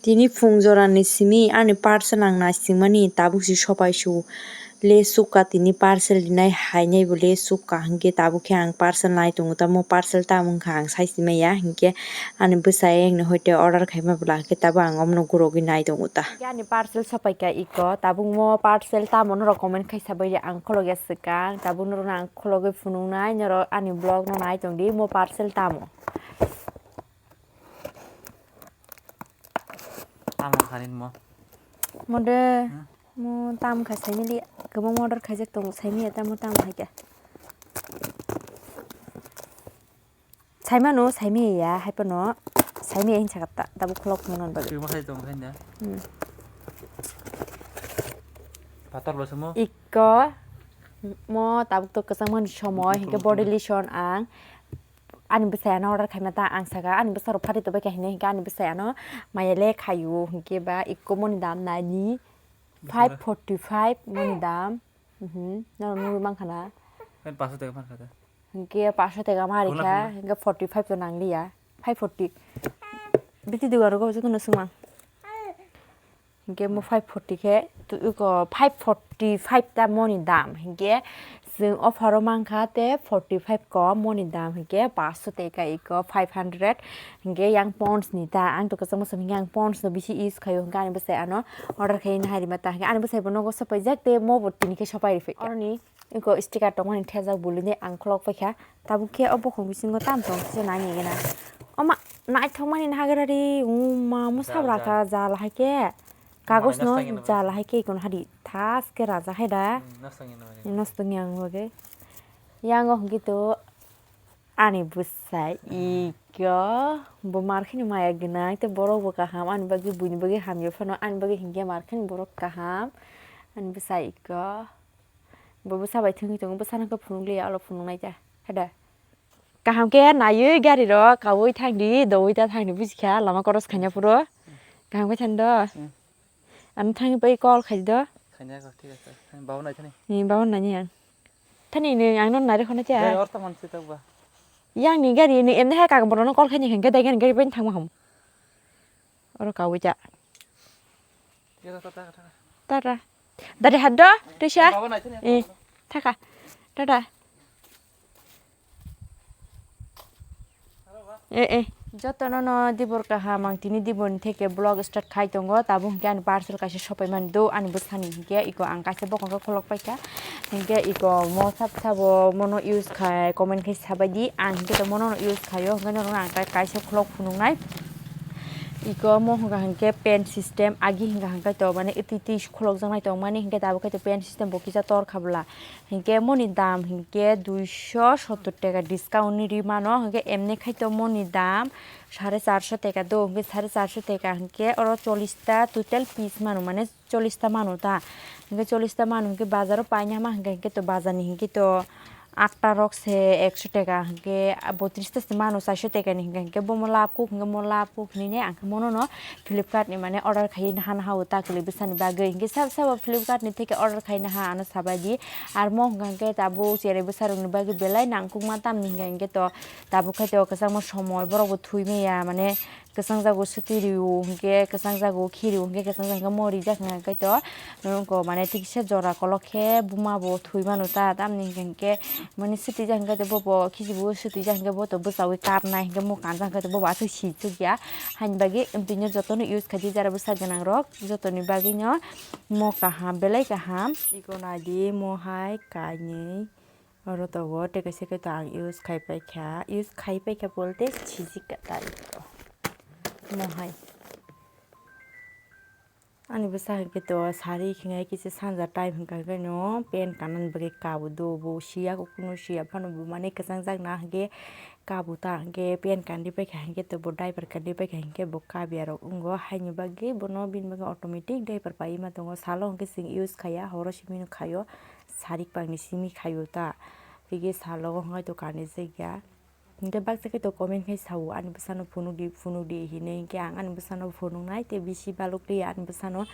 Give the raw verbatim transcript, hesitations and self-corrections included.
Tini phung jorani simi ani parcel ang naisingmani, tabuk si sopai su le sukha, tini parcel rinai hainai bo le sukha, hinkhe tabuk khe ang parcel nai tongo, tamo parcel tamo wngkha ang sai simaya, hinkhe ani bwsai wngni hoite order khaima bwla hinkhe tabuk ang omono gurogwi nai tongo ta. Hinkhe ani parcel sopai kha iko, tabuk mo parcel tamo norok comment khaisa bai ang khulogya swkang, tabuk norokno ang khulogwi phunuknai, norok ani vlog no nai tongdi mo parcel tamo. Tamo khanin mo? Mo de, Hmm? Mo tam kha saimili, kwbangma order khaijak tongo, saimiya tamo tam hai kha. Saimano, saimiya ya, hai phano, saimiya hinsa kha ta, tabuk khulok phunukna bagwi. Twi ma khai tong khai na? Hmm. Pator lo samo? Iko, mo tabuk to kwchangmani somoy, Iko hinkhe mo body tong. Lotion ang, ani bwsai ano order khaima ta ang saka, ani bwsarok phari tobai kha hinwi hinkhe ani bwsai ano maya le khaio hinkhe ba ikko moni dam nani Bwsara? Five forty five moni dam. Mhm, norok nugwi mankha na? Kan paso tega phan kha ta. Hinkhe paso tega ma Bola rikha, phunukna? Hinkhe forty five to nangliya. Five forty. Biti dugan rogo jotono swngmang. Hinkhe mo five forty khe, tu iko five forty five ta moni dam. Hinkhe chwng offer o mankha te forty five ko moni dam. Hinkhe paso teka iko five hundred. Hinkhe yang Ponds ni ta, ang to kwchangma song hinkhe ang Ponds no bisi use khaio. Hinkhe ani bwsai ano order khai nahari ma ta. Hinkhe ani bwsai bo nogo sopaijak te mo bo tini khe sopai rifai. Oroni Eko sticker tongmani thejak bwlwini ang khulok paikha. Tabuk khe o bokhok bisingo tamo tong kisa nai nigena. Oma naithokmani nagra ri, uma, mwsa Jal, bwraka jal. Jal hai khe. Kagoj no jal hai khe, ikono hari thas khe rajak hai da. Hmm, nosto wngya nang. Nosto wngya ang bagwi. Yang o hwnkhe to ani bwsai iko bo mar kheno maya gwnang tei borok bo kaham ani bagwi buini bagwi hamya phano ani bagwi hinkhe mar kheno borok kaham ani bwsai iko. Bo bwsa bai thwngwi tongo, bwsano khe phunukliya, olo phunuknai ta. Hada. Kaham khe naiwi gari rok kaui thangdi, doui ta thangdi, buji kha, lama koros khaina phuru. Kaham khe thangdo. Hmm. Ano thangwi bai call khai do. Khaina kho, thik ase. Thang babo nai thani. Ni babo nai ni ang. Thani ni ang no nai rw khona cha. Dai, or ta man se ta ba. Yang ni gari ni emne ha ka borok no call khai ni khe dai gari bai thangma ham. Oro kaui cha. Tata. Dade haddo, Trisha? Eh, thaka. Tata. Eh, eh. Jotono no dibor kaham, ang tini dibor ni theke vlog start khai tongo. Tabuk hwnkhe ani parcel kaisa sopai mani do, ani bwsani hwnkhe iko ang kaisa bokong khe kholok paikha. Hwnkhe iko mo sab sabo mono use khai comment khai sabai di. Ang hwnkhe to mono no use khaio, hwnkhe norokno ang kaisa kholok phunuknai. Iko mo hwnka hwnkhe pen system, agi hwnka hwnkhe to mane twi twi kholokjaknai tongmani, hwnkhe tabuk khe to pen system bo kisa tor kha bwla. Hwnkhe moni dam hwnkhe duiso sottor teka discount ni ri mano, hwnkhe emni khai to moni dam sare charso teka do, hwnkhe sare charso teka hwnkhe oro chollish ta total piece mano, mane chollish ta mano ta, hwnkhe chollish ta mano hwnkhe bazar o paina ma hwnkhe, hwnkhe to bazar ni hwnkhe to atta rok se ekso teka hwnkhe, botris ta se mano charso teka ni hwnkhe, hwnkhe bomo lab kuk hwnkhe mo lab kuk hinui ang khe mono no Flipkart ni mane order khai naha naha o ta kwlwi bwsani bagwi, hwnkhe sab sabo Flipkart ni theke order khai naha ano sabai di, ar mo hwnkhe tabuk cherai bwsa rok ni bagwi belai nangkukma tamni hwnkhe, hwnkhe to tabuk khai to kwchangma somoi borok bo thwi maya mane. Kwchang jago swtwi rio hwnkhe, kwchang jago khiri hwnkhe, kwchang jago mo rijak hwnkhe to, nokho mane tikisa jora kolok khe buma bo thwi mano ta, tamni hwnkhe mani swtwi jak hwnkhe to bobo khisibo swtwi jak hwnkhe bo to bwchaui kapnai hwnkhe mo kanjak hwnkhe to bobo aswk si chukya. Haini bagwi amtwino jotono use khaidi jara bwsa gwnang rok jotoni bagwino mo kaham belai kaham. Iko naidi mo hai kainwi. Oro tongo, tei kaisa khe to ang use khai paikha, use khai paikha bolte sijik ka ta ito. Mo hai. Ani bwsa hwnkhe to sari khinai kisa sanja time hwnkha hwnkhe no pen kanani bagwi kabo do bo siya kunu siya phano bo mane kwchang jak na hwnkhe kabo ta hwnkhe pen kandi paikha hwnkhe to bo diaper kandi paikha hwnkhe bo kabya rok wngo haini bagwi bono bini bagwi automatic diaper paiwi ma tongo salo hwnkhe chwng use khaiya horo simi no khaio. Sarik pangni simi khaio ta. Hwnkhe salogo hwnkhai to kanijak ya. Hwnkhe baksa khe to comment khai sao, ani bwsano phunukdi, phunukdi hinwi. Hwnkhe ang ani bwsano phunuknai, tei bisi balukliya ani bwsano.